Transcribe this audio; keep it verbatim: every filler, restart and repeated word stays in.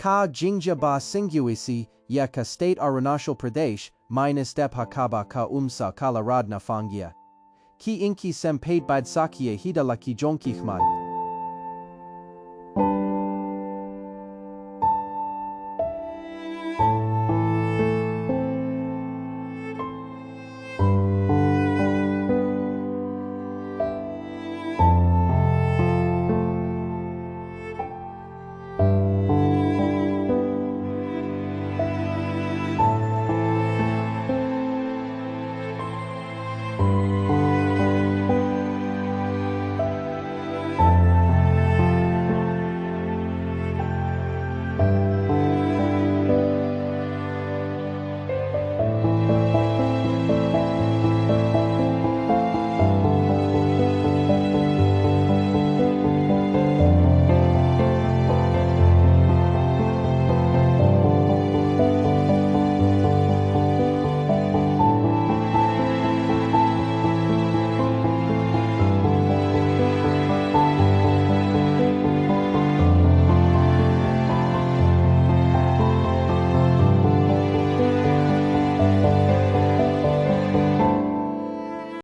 Ka jingjia ba sngewsih ïa ka State Arunachal Pradesh, mynstep ha kaba ka UNOCHA ka la rat na Phanggye. Ki ïing ki sem peit bad sakhi hi da la ki jong ki khmat.